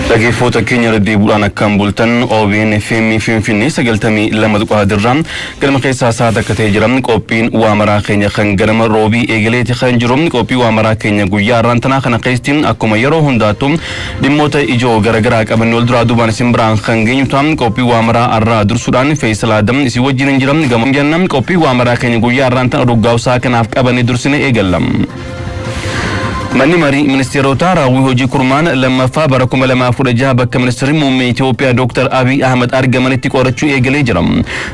Dhaggeeffattoota keenya, irra deebi'uudhaan akkam bultan? OBN FM Finfinnee 92.3rraa galma keessaa sa'a 1 ta'ee jira. Qophiin waa maraa keenya kan ganama roobii eegaleeti kan jiru. Qophii waa maraa keenya guyyaa har'aan tanaa kana keessatti akkuma yeroo hundaattu dhimmoota ijoo garaagaraa qabanne wal duraa duubaan isin biraan kan geenyu ta'a. Qophii waa maraa har'aa dursuudhaan Feesal Adam isin wajjin hin jira. Gama jenna, qophii waa maraa keenya guyyaa har'aan tana oduu kanaaf qabanne dursine eegalla. Manni marii ministeerotaa raawwii hojii kurmaana lammaffaa bara 2016 bakka ministeerri muummee Itoophiyaa Dr. Abiy Ahmad argamanitti qorachuu eegalee jira.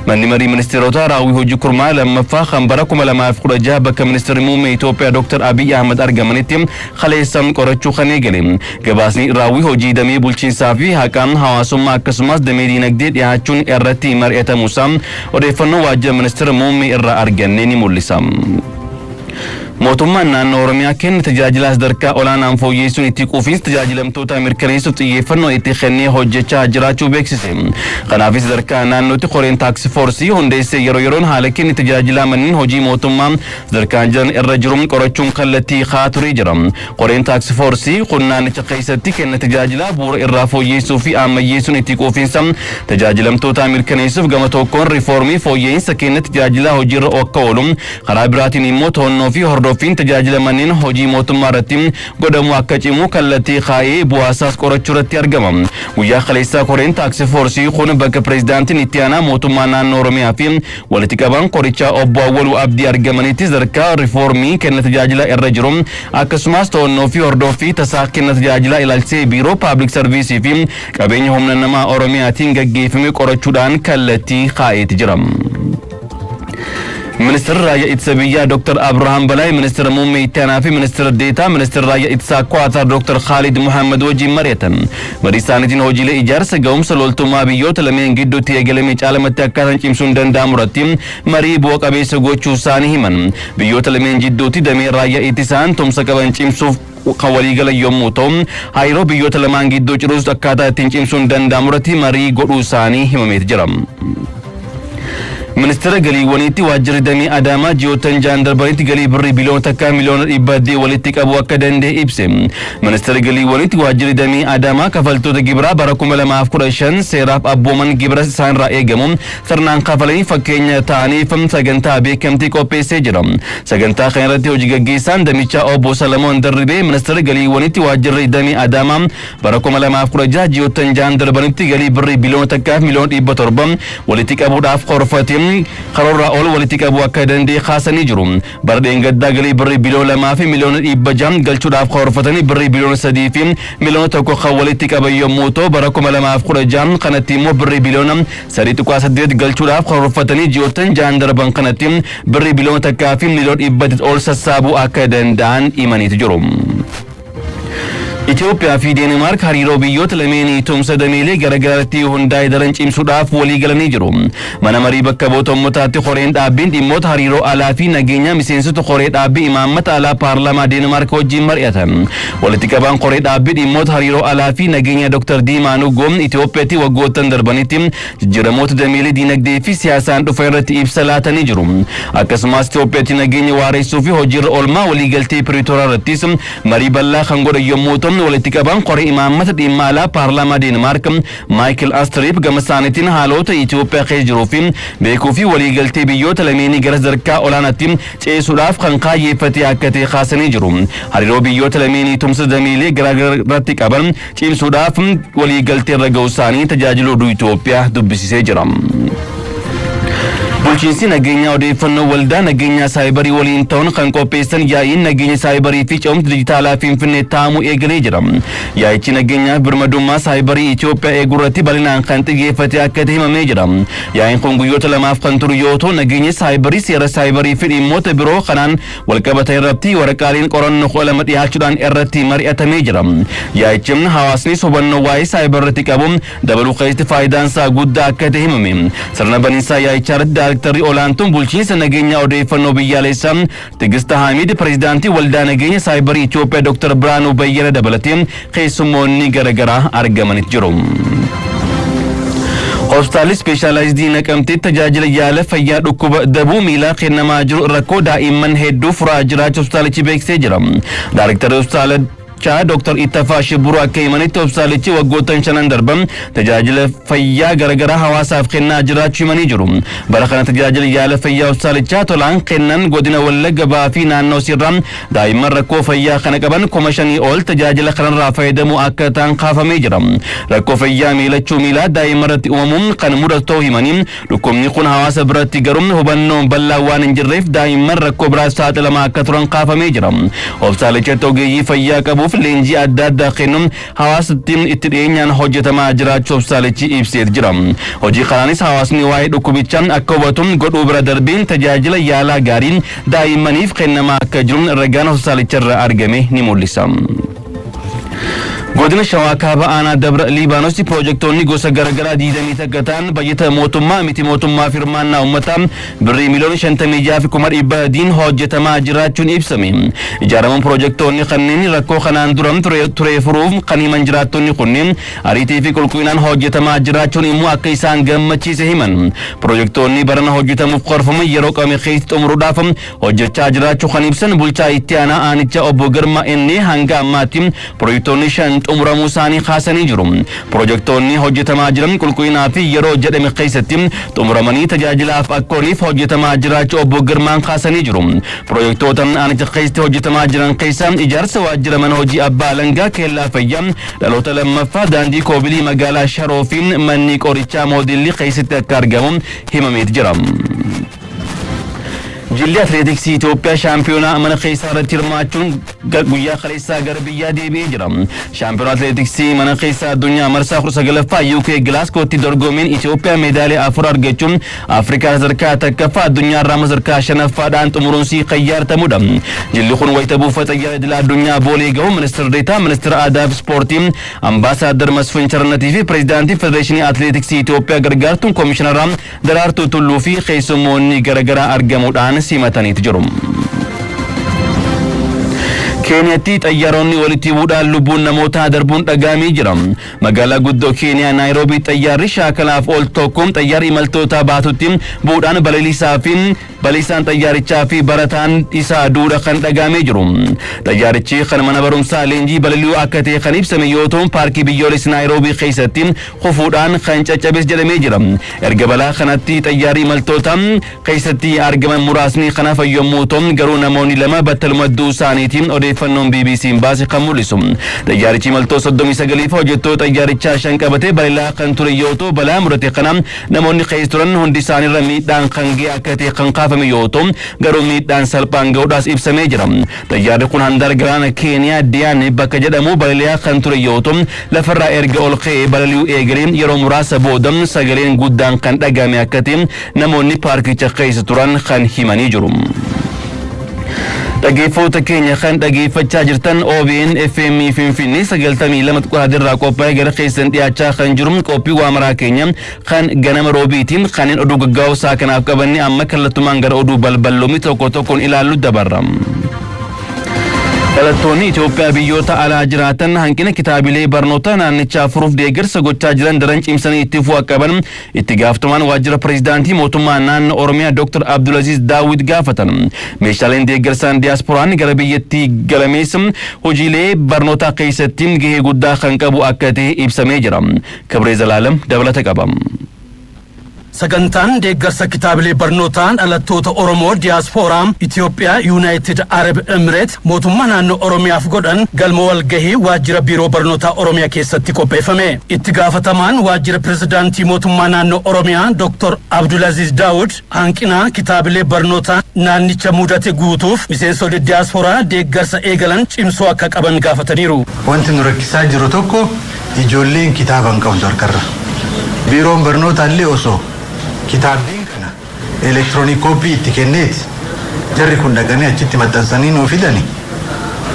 Manni marii ministeerotaa raawwii hojii kurmaana lammaffaa kan bara 2016 bakka ministeerri muummee Itoophiyaa Dr. Abiy Ahmad argamanitti kaleessan qorachuu kan eegale. Gabaasni raawwii hojii damee bulchiinsaa fi haqaa, hawaasummaa akkasumas damee diinagdee dhiyaachuun irratti mari'atamuusaa odeeffannoo waajjira ministeera muummee irraa arganne ni mul'isa. Mootummaan naannoo Oromiyaa kenna tajaajila sadarkaa olaanaan fooyyessuun itti quufinsa tajaajilamtoota mirkaneessuuf xiyyeeffannoo itti kennee hojjechaa jiraachuu beeksise. Kanaafis sadarkaa naannootti koreen task force hundeessee yeroo yeroon haala kenni tajaajilaa manneen hojii mootummaa sadarkaan jiran irra jiru qorachuun kallattii kaa turee jira. Koreen task force kun naannicha keessatti kenna tajaajilaa bu'uura irraa fooyyessuu fi ammayyeessuun itti quufinsa tajaajilamtoota mirkaneessuuf gama tokkoon riifoormii fooyya'insa kenna tajaajilaa hojiirra akka oolu, karaa biraatiin immoo to'annoo fi hordoffiin tajaajila manneen hojii mootummaa irratti godhamu akka cimu kallattii kaa'ee bu'aasaas qorachuu irratti argama. Guyyaa kaleessaa koreen task force kun bakka pireezidaantiin itti aanaa mootummaa naannoo Oromiyaa fi walitti qaban qorichaa obbo Awwaluu Abdii argamanitti sadarkaa riifoormii kenna tajaajila irra jiru akkasumas to'annoo fi hordoffii tasaa kenna tajaajilaa ilaalchisee biiroo public service fi qabeenya humna namaa Oromiyaatiin gaggeeffame qorachuudhaan kallattii kaa'eeti jira. Ministeerri raayyaa ittisa biyyaa Dr. Abrahaam Balaay ministeera muummee itti aanaa fi ministeera deetaa ministeera raayyaa ittisaa Kwaatar Dr. Khaalid Muhammad wajjin mari'atan. Marii isaaniitiin hojiilee ijaarsa ga'umsa loltummaa biyyoota lameen gidduutti eegalame caalamatti akkaataan cimsuun danda'amu irratti marii bu'a qabeessa gochuu isaanii himan. Biyyoota lameen jidduutti damee raayyaa ittisaan tumsa qaban cimsuuf kan waliigalan yommuu ta'u, hariiroo biyyoota lamaan gidduu jirus akkaataa ittiin cimsuun danda'amu irratti marii godhuu isaanii himameeti jira. Ministeera galiiwwaniitti waajjirri damee Adaamaa ji'oottan 6 darbanitti galii birrii biliyoona 1 miliyoona 800 walitti qabuu akka danda'e ibse. Ministeera galiiwwaniitti waajjirri damee Adaamaa kafaltoota gibiraa bara 2015 seeraaf abbooman, gibira isaanirraa eegamu sirnaan kafalanii fakkeenya ta'aniif sagantaa beekamtii qopheessee jira. Sagantaa kana irratti hojii gaggeessaan damichaa obbo Salamoon Darribee ministeera galiiwwaniitti waajjirri damee Adaamaa bara 2016 ji'oottan 6 darbanitti galii birrii biliyoona 1 miliyoona 700 walitti qabuudhaaf karoorfatee karoorraa ol walitti qabuu akka danda'e kaasanii jiru. Bara dheengaddaa galii birrii biliyoona 2 fi miliyoona 600 galchuudhaaf karoorfatanii birrii biliyoona 3 fi miliyoona 1 kan walitti qaban yommuu ta'u, bara 2016 kanatti immoo birrii biliyoona 3.8 galchuudhaaf karoorfatanii ji'oottan 6 darban kanatti birrii biliyoona 1 fi miliyoona 800 ol sassaabuu akka danda'an himaniitu jiru. Itoophiyaa fi Deenmaark hariiroo biyyoota lameenii tumsa dameelee garaagaraatti hundaa'e daran cimsuudhaaf walii galanii jiru. Mana marii bakka bu'oota uummataatti koreen dhaabbiin dhimmoota hariiroo alaa fi nageenyaa miseensota koree dhaabbii imaammata alaa paarlaamaa Deenmaark wajjin mari'atan. Walitti qabaan koree dhaabbii dhimmoota hariiroo alaa fi nageenyaa Dr. Diimaa Nugoo Itoophiyaatti waggoottan darbanitti jijjiiramoota dameelee diinagdee fi siyaasaan dhufa irratti ibsa laatanii jiru. Akkasumas Itoophiyaatti nageenya waareessuu fi hojiirra oolmaa waliigaltee Piriitooriyaa irrattis marii bal'aa kan godhan yommuu ta'u, walitti qabaan koree imaammata dhimma alaa paarlaamaa Deenmaark Maayikil Astriip gama isaaniitiin haalota Itoophiyaa keessa jiruu fi beekuu fi waliigaltee biyyoota lameenii gara sadarkaa olaanaatti ceesuudhaaf kan kaayyeeffate akka ta'e kaasanii jiru. Hariiroo biyyoota lameenii tumsa dameelee garaagaraa irratti qaban cimsuudhaaf waliigaltee irra ga'uu isaanii tajaajila oduu Itoophiyaa dubbisisee jira. Bulchiinsi nageenyaa odeeffannoo waldaa nageenyaa saayibarii waliin ta'uun kan qopheessan yaa'iin nageenya saayibarii fi ce'umsa dijitaalaa Finfinnee taa'amuu eegalee jira. Yaa'ichi nageenyaa birmadummaa saayibarii Itoophiyaa eeguu irratti bal'inaan kan xiyyeeffate akka ta'e himamee jira. Yaa'iin kun guyyoota 2f kan turu yoo ta'u, nageenya saayibarii, seera saayibarii fi dhimmoota biroo kanaan walqabatan irratti waraqaaleen qorannoo 12 dhiyaachuudhaan irratti mari'atamee jira. Yaa'ichi hawaasnis hubannoo waa'ee saayibar irratti qabu dabaluu keessatti faayidaan isaa guddaa akka ta'e himame. Sirna baniinsaa yaa'ichaa irratti daayrektarri olaantuun bulchiinsa nageenyaa odeeffannoo biyyaalessaa Tigist Hamid, pireezidaantii waldaa nageenya saayibarii Itoophiyaa Dr. Biraanuu Bayyana dabalatee keessummoonni garaagaraa argamanitti jiru. Hospitaalli Ispeeshaalaayizidii Naqamteetti tajaajila yaala fayyaa dhukkuba dabuu miilaa kennamaa jiru rakkoo daa'imman hedduu furaa jiraachuu hospitaalichi beeksisee jira. Daayrektarri hospitaala hospitaalichaa Dr. Ittafaa Shibbiruu akka himanitti, hospitaalichi waggoottan 5n darban tajaajila fayyaa garaagaraa hawaasaaf kennaa jiraachuu himanii jiru. Bara kana tajaajila yaala fayyaa hospitaalichaa tolaan kennan godina Wallagga Bahaa fi naannoo sirraa daa'imman rakkoo fayyaa kana qaban 5,000 ol tajaajila kanarraa fayyadamuu akka ta'an kaafamee jira. Rakkoo fayyaa miilachuu miilaa daa'imman irratti uumamuun kan mudatu ta'uu himanii, dhukkubni kun hawaasa biratti garuu hubannoon bal'aa waan hin jirreef daa'imman rakkoo biraaf saaxilamaa akka turan kaafamee jira. Hospitaalichatti ogeeyyii fayyaa qabuuf leenjii adda addaa kennuun hawaasatti itti dhiyeenyaan hojjetamaa jiraachuu hospitaalichi ibseet jira. Hojii kanaanis hawaasni waa'ee dhukkubichaa akka hubatu godhuu bira darbeen tajaajila yaalaa gaariin daa'immaniif kennamaa akka jiru ragaan hospitaalicharraa argame ni mul'isa. Godina Shawaa Kaaba Aanaa Dabra Liibaanos piroojektonni gosa garaagaraa 21 ta'an bajeta mootummaa, miti mootummaa fi hirmaannaa uummataa birrii 56,300,000 hojjetamaa jiraachuun ibsame. Ijaaramuun piroojektonni kanneen rakkoo kanaan dura ture furuuf kan himan jiraattonni kunneen, ariitii fi qulqullinaan hojjetamaa jiraachuun immoo akka isaan gammachiise himan. Piroojektonni barana hojjetamuuf qorfaman yeroo qabame keessatti xumuruudhaaf hojjechaa jiraachuu kan ibsan bulchaa itti aanaa aanichaa obbo Girma inni, hanga ammaatti piroojektonni 5 xumuramuu isaanii kaasanii jiru. Piroojektonni hojjetamaa jiran qulqullinaa fi yeroo jedhame keessatti xumuramanii tajaajilaaf akka ooliif hojjetamaa jiraachuu obbo Girmaan kaasanii jiru. Piroojektota aanicha keessatti hojjetamaa jiran keessaa ijaarsa waajjira mana hojii abbaa alangaa, keellaa fayyaa dhaloota lammaffaa, daandii koobilii magaalaa Sharoo fi manni qorichaa moodelli keessatti akka argamu himameet jira. Jilli atileetiksii Itoophiyaa shaampiyoonaa mana keessaa irratti hirmaachuun guyyaa kaleessaa gara biyyaa deebi'ee jira. Shaampiyoonaa atileetiksii mana keessaa addunyaa marsaa 19ffaa UK Glasgowtti dorgomeen Itoophiyaa meedaaliyaa 4 argachuun Afrikaa sadarkaa 1ffaa, addunyaa irraa sadarkaa 5ffaadhaan xumuruun sii qayyaartamudha. Jilli kun wayita buufata xayyaara idila addunyaa Boolee gahu ministeera deetaa ministeera aadaa fi ispoortii Ambaasaadar Masfin Charnatii fi pireezidaantii Federeeshinii Atileetiksii Itoophiyaa gargaartuun koomishinara Daraartuu Tulluu fi keessummoonni garaagaraa argamuudhaan simataniitu jiru. Keeniyaatti xayyaaronni walitti bu'uudhaan lubbuun namootaa darbuun dhagahamee jira. Magaalaa guddoo Keeniyaa Naayiroobii xayyaarri shaakalaaf ooltu tokko xayyaarri imaltoota baatutti bu'uudhaan balaliisaa fi balaliisaan xayyaarichaa fi barataan isaa duudha kan dhagahamee jiru. Xayyaarichi kan mana barumsaa leenjii balali'uu akka ta'e kan ibsame yoo ta'u, paarkii biyyoolessi Naayiroobii keessatti kufuudhaan kan caccabes jedhamee jira. Erga balaa kanatti xayyaarri imaltoota keessatti argaman muraasni kan hafan yommuu ta'u, garuu namoonni 2 battaluma du'uu isaaniitiin odeeffannoon BBC'n baase kan mul'isu. Xayyaarichi imaltoota 39 fi hojjettoota xayyaarichaa 5 qabatee balali'aa kan ture yoo ta'u, balaa mudate kana namoonni keessa turan hundi isaaniirra miidhaan kan ga'e akka ta'e kan kaafame yoo ta'u, garuu miidhaan salphaan ga'uudhaas ibsamee jira. Xayyaarri kun handaara galaana Keeniyaa Diyaan bakka jedhamu balali'aa kan ture yoo ta'u, lafarraa erga ol ka'ee balali'uu eegalee yeroo muraasa booda sagaleen guddaan kan dhagahame akka ta'e namoonni paarkicha keessa turan kan himanii jiru. Dhaggeeffattoota keenya, kan dhageeffachaa jirtan OBN FM Finfinnee 92.3 irraa qophaa'ee gara keessan dhiyaachaa kan jiru qophii waamaraa keenya kan ganama roobiitiin. Kanneen oduu gaggaa'usaa kanaaf qabanne amma kallattumaan gara oduu balballoomii tokko tokkoon ilaallu dabarra. Dhalattoonni Itoophiyaa biyyoota alaa jiraatan hanqina kitaabilee barnoota naannichaa furuuf deeggarsa gochaa jiran daran cimsanii itti fufuu akka qaban itti gaafatamaan waajjira pireezidaantii mootummaa naannoo Oromiyaa Dr. Abdulaziz Daawid gaafatan. Meeshaaleen deeggarsaan diyaaspooraan gara biyyattii galameessa hojiilee barnootaa keessatti gahee guddaa kan qabu akka ta'e ibsamee jira. Kibree Zalaalam dabalata qaba. Sagantaan deeggarsa kitaabilee barnootaa dhalattoota Oromoo Diyaaspooraa Itoophiyaa Yuunaayitid Arab Emireet mootummaa naannoo Oromiyaaf godhan galma walgahii waajjira biiroo barnootaa Oromiyaa keessatti qopheeffame. Itti gaafatamaan waajjira pirezidaantii mootummaa naannoo Oromiyaa Dr. Abdulaziz Daawud hanqina kitaabilee barnootaa naannicha mudate guutuuf miseensonni diyaaspooraa deeggarsa eegalan cimsuu akka qaban gaafataniiru. Wanti nu rakkisaa jiru tokko, ijoolleen kitaaba hin qabdu harkarra. Biiroon barnootaa illee osoo kitaabbiin kana electronic copy itti kenneeti jarri kun dhaqanii achitti maxxansanii nuu fidani,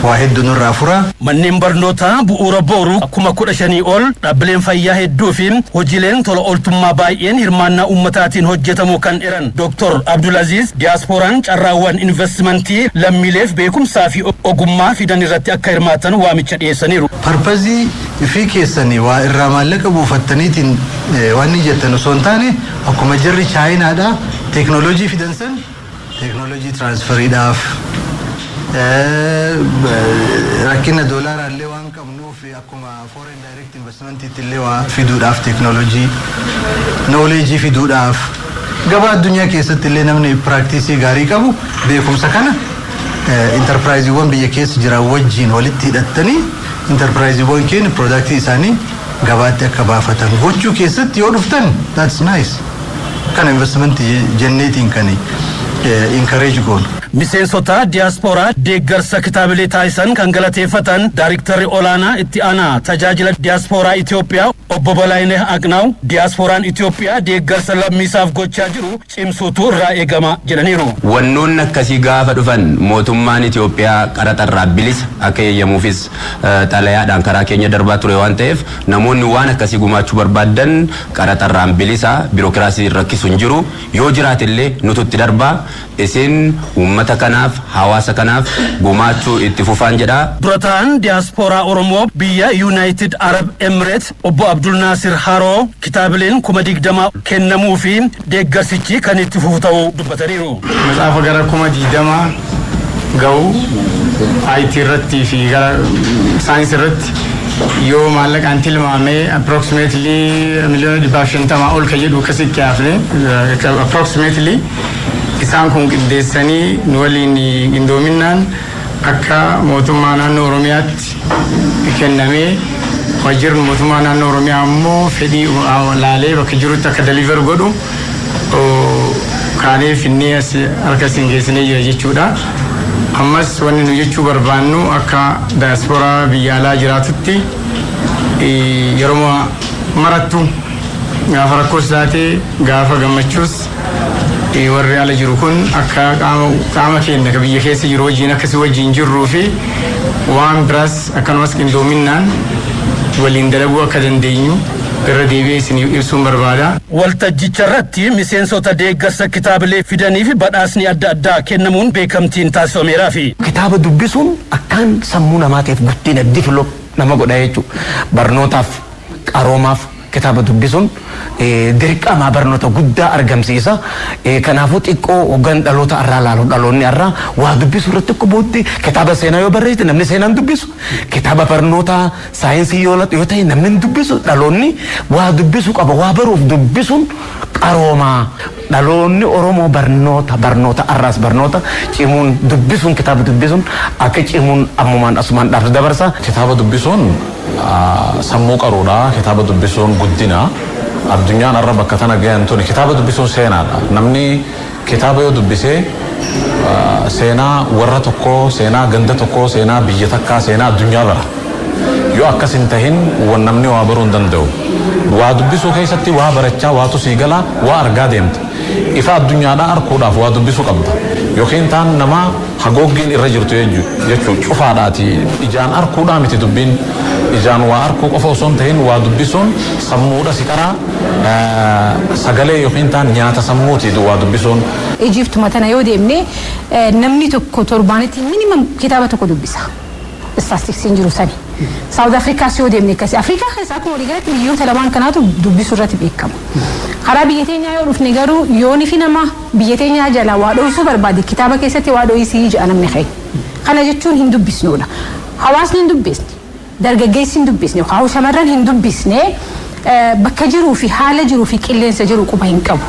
waa hedduu nurraa furaa. Manneen barnootaa bu'uura booruu 15,000 ol, dhaabbileen fayyaa hedduu fi hojiileen tola ooltummaa baay'een hirmaannaa uummataatiin hojjetamuu kan eeran Dr. Abdulaziz, diyaaspooraan carraawwan investimentii lammiileef beekumsaa fi ogummaa fidan irratti akka hirmaatan waamicha dhiyeessaniiru. Purpose fi keessanii waa irraa maallaqa buufattaniitiin waan ni jettan osoo hin taane, akkuma jarri Chaayinaadhaa teeknooloojii fidan san, technology transferiidhaaf, Rakkina doolaaraallee waan qabnuuf, akkuma foreign direct investmentiitti illee waa fiduudhaaf, teeknooloojii, knowledge fiduudhaaf, gabaa addunyaa keessatti illee namni practice gaarii qabu beekumsa kana intarpiraayiziiwwan biyya keessa jiran wajjin walitti hidhattanii intarpiraayiziiwwan keenya product isaanii gabaatti akka baafatan gochuu keessatti yoo dhuftan, that's nice. Kana investmentii jenneetiin kan encourage goonu. Miseensota diyaaspooraa deeggarsa kitaabilee taasisan kan galateeffatan Daayrektarri olaanaa itti aanaa tajaajila diyaaspooraa Itoophiyaa Obbo Balaayineh Aqnaaw, diyaaspooraan Itoophiyaa deeggarsa lammiisaaf gochaa jiru cimsuutu irraa eegama jedhaniiru. Wannoonni akkasii gaafa dhufan mootummaan Itoophiyaa qaraxarraa bilisa akka eeyyamuufis xalayaadhaan karaa keenya darbaa ture waan ta'eef, namoonni waan akkasii gumaachuu barbaadan qaraxarraan bilisa, biirokiraasii rakkisu hin jiru. Yoo jiraate illee nutu itti darbaa, isin uummata kanaaf, hawaasa kanaaf gumaachuu itti fufaan jedha. Dura ta'an diyaaspooraa Oromoo biyya United Arab Emirates Obbo Abdul Naasir Haroo kitaabileen 20,000 kennamuu fi deeggarsichi kan itti fufu ta'uu dubbataniiru. Matsaafa gara 20,000 ga'u IT irratti fi gara saayinsii irratti yoo maallaqaan tilmaamee approximately 150,000,000 ol kan jedhu akkasitti kaafne. Approximately isaan kun qindeessanii nu waliin qindoominaan akka mootummaa naannoo Oromiyaatti kennamee, waajjirri mootummaa naannoo Oromiyaa immoo fedhii laalee bakka jirutti akka deliver godhu kaanee finnee as harka isin geessinee jira jechuudha. Ammas wanni nu jechuu barbaannu, akka daayaspooraa biyya alaa jiraatutti yeroo marattu, gaafa rakkoos taate gaafa gammachuus, warri ala jiru kun akka qaama keenya biyya keessa jiru wajjin akkasii wajjin jirruu fi waan biraas akkanumas qindoominaan waliin dalaguu akka dandeenyu irra deebi'ee isin ibsuun barbaada. Waltajjicha irratti miseensota deeggarsa kitaabilee fidaniif badhaasni adda addaa kennamuun beekamtiin taasifameeraafi. Kitaaba dubbisuun akkaan sammuu namaatiif guddina, develop nama godha jechuudha. Barnootaaf, qaroomaaf kitaaba dubbisuun dirqama, barnoota guddaa argamsiisa. Kanaafuu xiqqoo hoggan dhaloota irraa laalu, dhaloonni irraa waa dubbisuu irratti xiqqoo booddee. Kitaaba seenaa yoo barreessite namni seenaan dubbisu. Kitaaba barnoota saayinsii yoo ta'e namni hin dubbisu. Dhaloonni waa dubbisuu qaba. Waa baruuf dubbisuun qaroomaa. Dhaloonni Oromoo barnoota arraas barnoota cimuun dubbisuun, kitaaba dubbisuun akka cimuun ammumaan asumaan dhaabsu dabarsa. Kitaaba dubbisuun sammuu qaruudha. Kitaaba dubbisuun guddina. Addunyaan har'a bakka tana gahan tuni kitaaba dubbisuun seenaadha. Namni kitaaba yoo dubbisee seenaa warra tokkoo, seenaa ganda tokkoo, seenaa biyya takkaa, seenaa addunyaa bara. Yoo akkas hin tahin namni waa baruu hin danda'u. Waa dubbisuu keessatti waa barachaa, waatu sii galaa, waa argaa deemta. Ifa addunyaadhaa arguudhaaf waa dubbisuu qabda. Yookiin taan nama hagooggiin irra jirtu jechuu cufaadhaati. Ijaan arguudhaa miti dubbiin. Ijaan waa arguu qofa osoo hin tahin waa dubbisuun sammuudha si qaraa, sagalee yookiin taan nyaata sammuuti waa dubbisuun. Ijiptuma tana yoo deemne, namni tokko torbaanitti minimum kitaaba tokko dubbisa. Istaatistiksiin jiru sani. Saawud Afrikaas yoo deemne akkasi. Afrikaa keessa akkuma waliigalatti biyyoota lamaan kanaatu dubbisuu irratti beekama. Karaa biyya teenyaa yoo dhufne garuu, yooni fi nama biyya teenyaa jalaa waa dho'isuu barbaade, kitaaba keessatti waa dho'isii jedha namni keenya. Kana jechuun hin dubbisnudha. Hawaasni hin dubbisne, dargaggeessi hin dubbisne, yookaan shamarran hin dubbisne bakka jiruu fi haala jiruu fi qilleensa jiru quba hin qabu.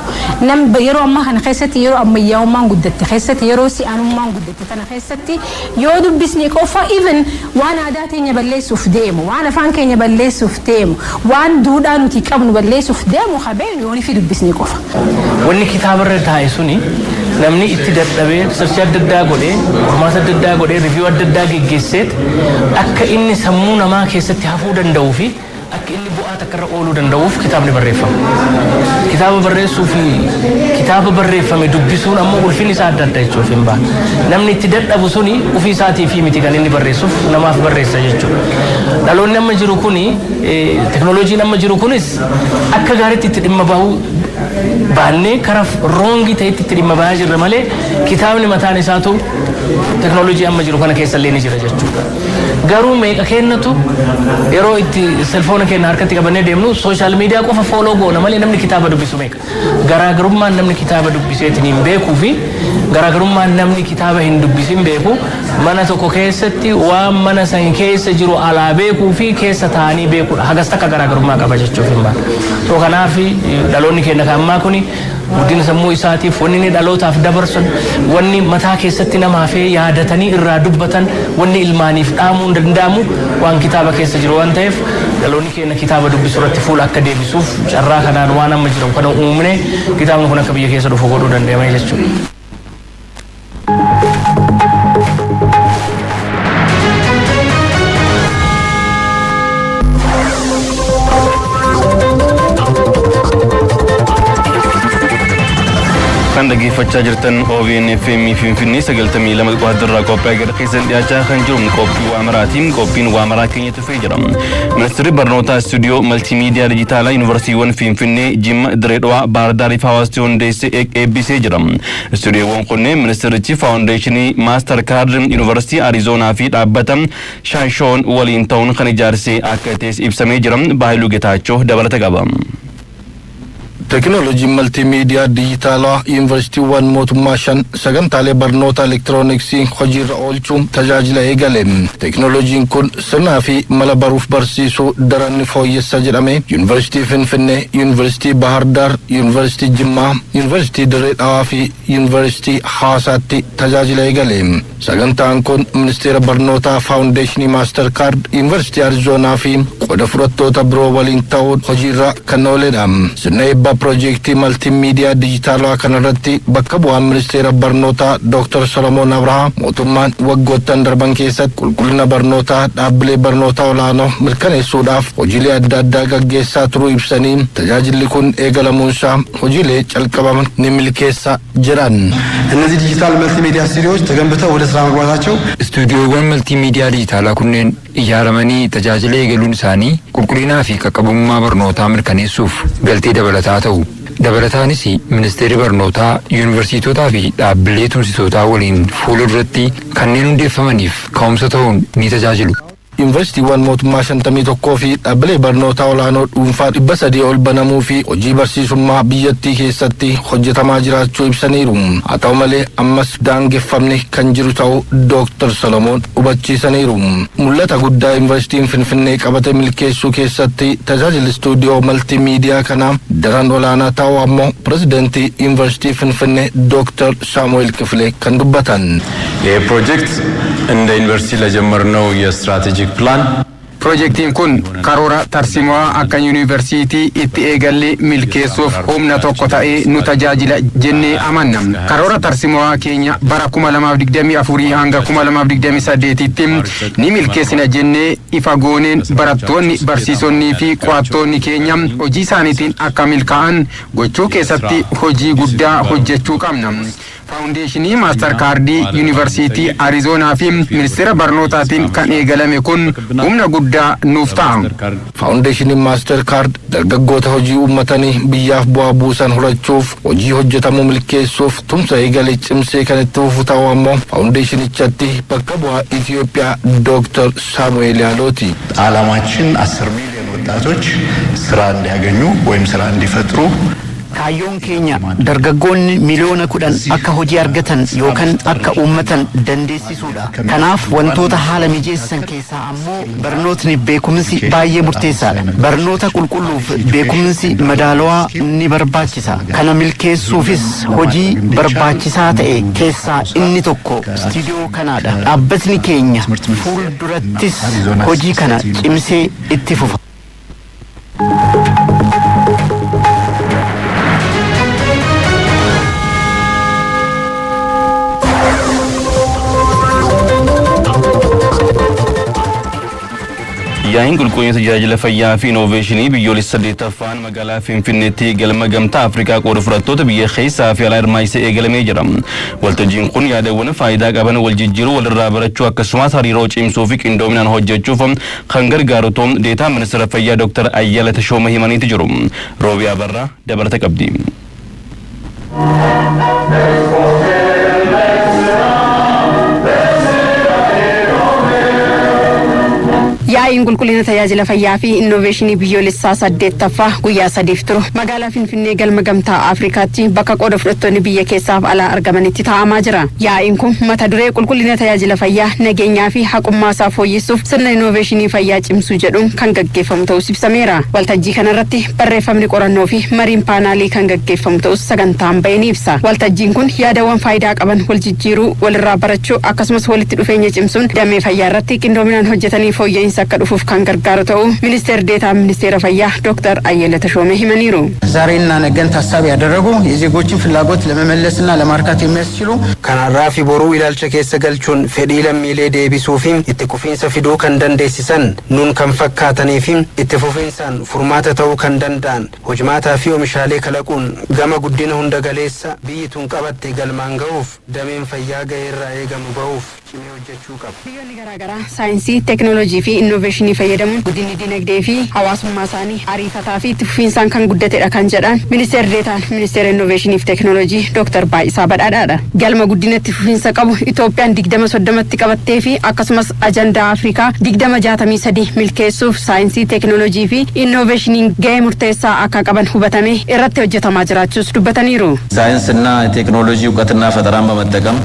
Nam yeroo ammaa kana keessatti, yeroo ammayyaa'ummaan guddatte keessatti, yeroo si'anummaan guddatte kana keessatti, yoo dubbisne qofa even waan aadaa teenya balleessuuf deemu, waan afaan keenya balleessuuf deemu, waan duudhaa nuti qabnu balleessuuf deemu habeenu yoon fi dubbisne qofa. Wanni kitaaba irra taa'e suni namni itti dadhabee, search adda addaa godhee, qormaata adda addaa godhee, review adda addaa geggeesseet akka inni sammuu namaa keessatti hafuu danda'uu fi akka inni bu'aa takka irra ooluu danda'uuf kitaabni barreeffama. Kitaaba barreessuu fi kitaaba barreeffame dubbisuun ammoo ulfinni isaa adda adda jechuuf hin ba'a. Namni itti dadhabu suni ofii isaatii fi miti kan inni barreessuuf, namaaf barreessa jechuudha. Dhaloonni amma jiru kuni, teknooloojiin amma jiru kunis akka gaariitti itti dhimma bahuu baannee karaa wrong ta'etti itti dhimma bahaa jirra malee, kitaabni mataan isaatu teknooloojii amma jiru kana keessa illee ni jira jechuudha. Garuu meeqa kennatu yeroo itti cellphone keenya harkatti qabannee deemnu social media qofa follow goona malee namni kitaaba dubbisu meeqa? Garaagarummaan namni kitaaba dubbiseetiin hin beekuu fi garaagarummaan namni kitaaba hin dubbisin beeku, mana tokko keessatti waan mana san keessa jiru alaa beekuu fi keessa taa'anii beekuudha. Hagas takka garaagarummaa qaba jechuuf hin baana. So kanaaf dhaloonni keenya kan ammaa kuni guddina sammuu isaatiif, wanni inni dhalootaaf dabarsan, wanni mataa keessatti namaaf yaadatanii irraa dubbatan, wanni ilmaaniif dhaamuu hin danda'amu waan kitaaba keessa jiru waan ta'eef, dhaloonni keenya kitaaba dubbisu irratti fuula akka deebisuuf carraa kanaan waan amma jiru kana uumne kitaabni kun akka biyya keessa dhufu godhuu danda'ame jechuudha. Kan dhaggeeffachaa jirtan OBN FM Finfinnee 92.4 irraa qophaa'ee gara keessan dhiyaachaa kan jiru qophii waamaraatiin, qophiin waamaraa keenya tufee jira. Ministeerri barnootaa istuudiyoo maltiimiidiyaa dijitaalaa yuunivarsiiwwan Finfinnee, Jimma, Dirree Dhawaa, Baahir fi Hawaasatti hundeessee eebbisee jira. Istuudiyoowwan kunneen ministeerichi faawundeeshinii Maastar Kaard, Yuunivarsiitii Arizoonaa fi dhaabbata Shaashoon waliin ta'uun kan ijaarsee akka ta'es ibsamee jira. Baahiluu Getaachoo dabalata qaba. Teekinooloojiin maltiimiidiyaa dijitaalaa yuunivarsiitiiwwan mootummaa shan sagantaalee barnoota elektirooniksii hojiirra oolchuun tajaajila eegale. Teekinooloojiin kun sirnaa fi mala baruuf barsiisuu daran ni fooyyessa jedhame Yuunivarsiitii Finfinnee, Yuunivarsiitii Bahar Daar, Yuunivarsiitii Jimmaa, Yuunivarsiitii Dirree Dhawaa fi Yuunivarsiitii Hawaasaatti tajaajila eegale. Sagantaan kun Ministeera Barnootaa, Faawundeeshinii Maastar Kaard, Yuunivarsiitii Arizoonaa fi qooda fudhattoota biroo waliin ta'uun hojiirra kan ooledha. Sirna eebba piroojeektii maltiimiidiyaa dijitaalaa kanarratti bakka bu'aan ministeera barnootaa Dr. Solomoon Abrahaa, mootummaan waggoottan darban keessatti qulqullina barnootaa dhaabbilee barnootaa olaanoo mirkaneessuudhaaf hojiilee adda addaa gaggeessaa turuu ibsanii, tajaajilli kun eegalamuunsaa hojiilee calqabaman ni milkeessa jedhan. እነዚህ ዲጂታል መልቲሚዲያ ስቱዲዮዎች ተገንብተው ወደ ስራ መግባታቸው Istuudiyoowwan maltiimiidiyaa dijitaalaa kunneen ijaaramanii tajaajila eegaluun isaanii qulqullinaa fi qaqqabummaa barnootaa mirkaneessuuf galtee dabalataa ta'u. Dabalataanis ministeerri barnootaa yuunivarsiitotaa fi dhaabbilee tumsitootaa waliin fuula duratti kanneen hundeeffamaniif ka'umsa ta'uun ni tajaajilu. Yuunivarsiitiiwwan mootummaa 51 fi dhaabbilee barnootaa olaanoo dhuunfaa 300 ol banamuu fi hojii barsiisummaa biyyattii keessatti hojjetamaa jiraachuu ibsaniiru. Haa ta'u malee ammas daangeffamni kan jiru ta'uu Dooktar Solomoon hubachiisaniiru. Mul'ata guddaa Yuunivarsiitiin Finfinnee qabate milkeessuu keessatti tajaajilli istuudiyoo maltiimiidiyaa kanaa daran olaanaa ta'uu ammoo pirezidantii Yuunivarsiitii Finfinnee Dooktar Saamu'eel Kifilee kan dubbatan. ይህ ፕሮጀክት እንደ ዩኒቨርሲቲ ለጀመርነው የስትራቴጂክ ፕላን Piroojeektiin kun karoora tarsiimoo akka yuunivarsiitii itti eegalle milkeessuuf humna tokko ta'ee nu tajaajila jennee amanna. Karoora tarsiimoo keenya bara 2024 hanga 2028tti ni milkeessina jennee ifa gooneen, barattoonni, barsiisonnii fi qo'attoonni keenya hojii isaaniitiin akka milkaa'an gochuu keessatti hojii guddaa hojjechuu qabna. Faawundeeshinii Maastar Kaardii, Yuunivarsiitii Arizoonaa fi Ministeera Barnootaatiin kan eegalame kun humna guddaa nuuf ta'a. Faawundeeshiniin Maastar Kaard dargaggoota hojii uummatanii biyyaaf bu'aa buusan horachuuf hojii hojjetamuu milkeessuuf tumsa eegale cimsee kan itti fufu ta'uu ammoo faawundeeshinichatti bakka bu'aa Itoophiyaa Dooktar Saamu'eel Yaalooti. ዓላማችን 10 ሚሊዮን ወጣቶች ስራ እንዲያገኙ ወይም ስራ እንዲፈጥሩ Kaayyoon keenya dargaggoonni 10 miliyoona akka hojii argatan yookaan akka uummatan dandeessisuudha. Kanaaf wantoota haala mijeessan keessaa ammoo barnootni, beekumsi baay'ee murteessaadha. Barnoota qulqulluuf beekumsi madaalawaa ni barbaachisa. Kana milkeessuufis hojii barbaachisaa ta'e keessaa inni tokko istiidiyoo kanaadha. Dhaabbatni keenya fuuldurattis hojii kana cimsee itti fufa. Yaa'iin qulqullina tajaajila fayyaa fi inooveeshinii biyyoolessa saddeettaffaan magaalaa Finfinneetti galma Gamtaa Afrikaa qooda fudhattoota biyya keessaa fi alaa hirmaayisee eegalamee jira. Waltajjiin kun yaadawwan faayidaa qaban wal jijjiiruu, walirraa barachuu, akkasumas hariiroo cimsuu fi qindoominaan hojjechuuf kan gargaaru ta'uun deetaa ministeera fayyaa Dr. Ayyala Tashooma himaniiti jiru. Roobiyaa Barraa dabalata qabdi. Yaa'iin qulqullina tajaajila fayyaa fi innoveeshinii biyyoolessaa 8ffaa guyyaa 3f turu magaalaa Finfinnee galma Gamtaa Afrikaatti bakka qooda fudhattoonni biyya keessaaf alaa argamanitti taa'amaa jira. Yaa'iin kun mata duree qulqullina tajaajila fayyaa nageenyaa fi haqummaa isaa fooyyessuuf sirna innoveeshinii fayyaa cimsuu jedhuun kan gaggeeffamu ta'us ibsameera. Waltajjii kanarratti barreeffamni qorannoo fi mariin paanaalii kan gaggeeffamu ta'us sagantaan ba'e ni ibsa. Waltajjiin kun yaadawwan faayidaa qaban wal jijjiiruu, walirraa barachuu akkasumas walitti dhufeenya cimsuun damee fayyaa irratti qindoominaan hojjetanii fooyya'insa akka dhufuuf kan gargaaru ta'uu ministeer deetaan ministeera fayyaa Dr. Ayyala Tashoomee himaniiru. ዛሬና ነገን ታሳቢ ያደረጉ የዜጎችን ፍላጎት ለመመለስና ለማርካት የሚያስችሉ Kanarraa fi boruu ilaalcha keessa galchuun fedhii lammiilee deebisuu fi itti fufiinsa fiduu kan dandeessisan, nuun kan fakkaatanii fi itti fufiinsaan furmaata ta'uu kan danda'an hojimaataa fi oomishaalee kalaquun gama guddina hunda galeessa biyyi tun qabatte galmaan ga'uuf dameen fayyaa ga'eerraa eegamu ba'uuf cimee hojjechuu qaba. Biyyoonni garaagaraa saayinsii, teekinooloojii fi innoveeshinii fayyadamuun guddinni dinagdee fi hawaasummaa isaanii ariifataa fi itti fufiinsaan kan guddatedha kan jedhan ministeer deetaan ministeera innoveeshinii fi teekinooloojii Dr. Baay'isaa Badhaadhaadha. Galma guddina itti fufiinsa qabu Itoophiyaan 2030tti qabattee fi akkasumas ajandaa Afrikaa 2063 milkeessuuf saayinsii, teekinooloojii fi innoveeshiniin ga'ee murteessaa akka qaban hubatamee irratti hojjetamaa jiraachuus dubbataniiru. ሳይንስና ቴክኖሎጂ እውቀትና ፈጠራን በመጠቀም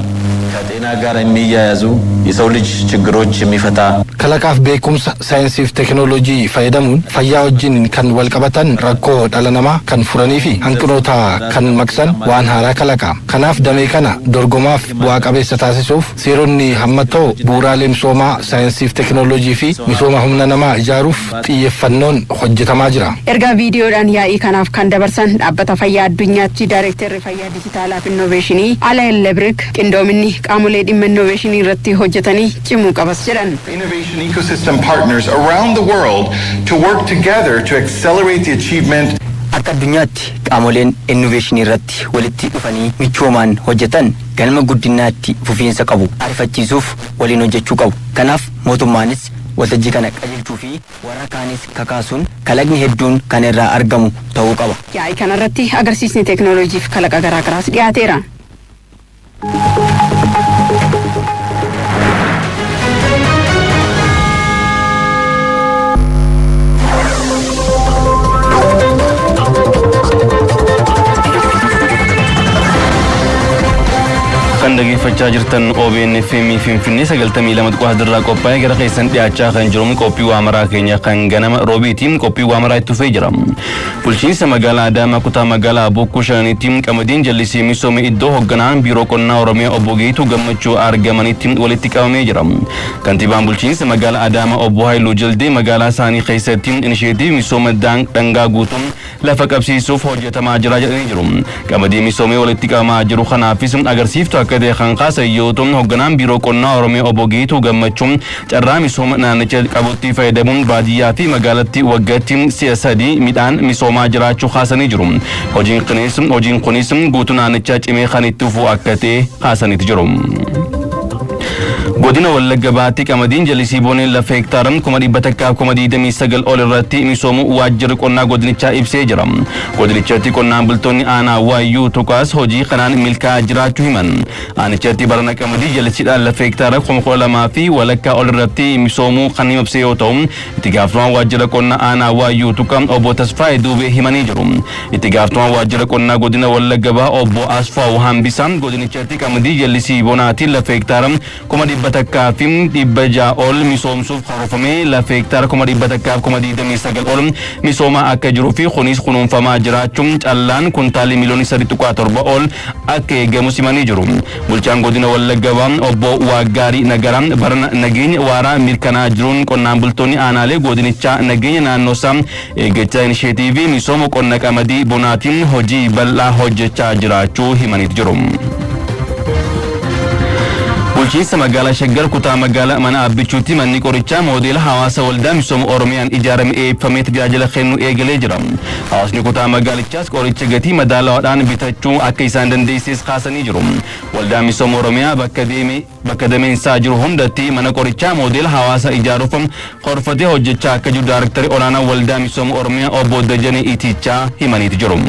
ከጤና ጋር የሚያያዙ የሰው ልጅ ችግሮች የሚፈታ Kalaqaaf beekumsa saayinsiif teekinooloojii fayyadamuun fayyaa wajjin kan wal qabatan rakkoo dhala namaa kan furanii fi hanqinoota kan maqsan waan haaraa kalaqa. Kanaaf damee kana dorgomaaf bu'aa qabeessa taasisuuf seeronni hammatoo bu'uuraalee misoomaa saayinsiif teekinooloojii fi misooma humna namaa ijaaruuf xiyyeeffannoon hojjetamaa jira. Ergaa viidiyoodhaan yaa'ii kanaaf kan dabarsan dhaabbata fayyaa addunyaatti daayirektarri fayyaa dijitaalaa fi innoveeshinii Alain Lebrik qindoominni qaamolee dhimma innoveeshinii irratti hojjetanii cimuu qabas jedhan. Innovation ecosystem partners around the world to work together to accelerate the achievement Akka addunyaatti qaamoleen innoveeshinii irratti walitti dhufanii michoomaan hojjetan galma guddinaatti fufiinsa qabu ariifachiisuuf waliin hojjechuu qabu. Kanaaf mootummaanis waltajjii kana qajeelchuu fi warra kaanis kakaasuun kalaqni hedduun kan irraa argamu ta'uu qaba. Yaa'ii kanarratti agarsiisni teekinooloojii fi kalaqa garaagaraas dhiyaateera. Kan dhaggeeffachaa jirtan OBN FM Finfinnee 92.3 irraa qophaa'ee gara keessan dhiyaachaa kan jiru qophii waamaraa keenya kan ganama roobiitiin qophii waamaraa itti fufee jira. Bulchiinsa magaalaa Adaamaa kutaa magaalaa Bokkuu Shananiitti qamadiin jallisii misoome iddoo hoogganaan biiroo qonnaa Oromiyaa obbo Geetuu Gammachuu argamanitti walitti qabamee jira. Kantiibaan bulchiinsa magaalaa Adaamaa obbo Haayiluu Jaldee magaalaa isaanii keessatti inisheetiivii misooma dhangaa guutuun lafa qabsiisuuf hojjetamaa jira jedhanii jiru. Qamadii misoomee walitti qabamaa jiru kanaafis agarsiiftuu akka ta'e kan kaasan yoo ta'u, hoogganaan biiroo qonnaa Oromiyaa obbo Geetuu Gammachuun carraa misooma naannicha qabutti fayyadamuun baadiyyaa fi magaalatti waggaatti si'a 3 midhaan misoomaa jiraachuu kaasanii jiru. Hojiin kunis guutuu naannichaa cimee kan itti fufu akka ta'e kaasaniiti jiru. Godina Wallagga Bahaatti qamadiin jallisii boneen lafa hektaara 129,000 ol irratti misoomuu waajjirri qonnaa godinichaa ibsee jira. Godinichatti qonnaan bultoonni aanaa Waayyuu Tuqaas hojii kanaan milkaa'aa jiraachuu himan. Aanichatti barana qamadii jallisiidhaan lafa hektaara 25,000 ol irratti misoomuu kan ibse yoo ta'u, itti gaafatamaan waajjira qonnaa aanaa Waayyuu Tuqaa obbo Tasfaayee Duubee himanii jiru. Itti gaafatamaan waajjira qonnaa godina Wallagga Bahaa obbo Asfaaw Hambisaan godinichatti qamadii jallisii bonaatiin lafa hektaara 100,600 ol misoomsuuf karoorfamee lafa hektaara 129,000 ol misoomaa akka jiruu fi kunis kunuunfamaa jiraachuun callaan kuntaalii miliyoonii 3.7 ol akka eegamu simanii jiru. Bulchaan godina Wallagga Bahaa obbo Waaggaarii Nagaraa barana nageenya waaraa mirkanaa jiruun qonnaan bultoonni aanaalee godinichaa nageenya naannoo isaa eeggachaa inisheetiivii misooma qonna qamadii bonaatiin hojii bal'aa hojjechaa jiraachuu himaniitu jiru. Bulchiinsa magaalaa Shaggar kutaa magaalaa mana Abbichuutti manni qorichaa moodeela hawaasa waldaa misooma Oromiyaan ijaarame eebbifamee tajaajila kennuu eegalee jira. Hawaasni kutaa magaalichaas qoricha gatii madaalawaadhaan bitachuu akka isaan dandeessises kaasanii jiru. Waldaan misooma Oromiyaa bakka deeme bakka dameensaa jiru hundatti mana qorichaa moodeela hawaasa ijaaruuf korfatee hojjechaa akka jiru Daarektari olaanaa waldaa misooma Oromiyaa obbo Dajanee Itichaa himaniitu jiru.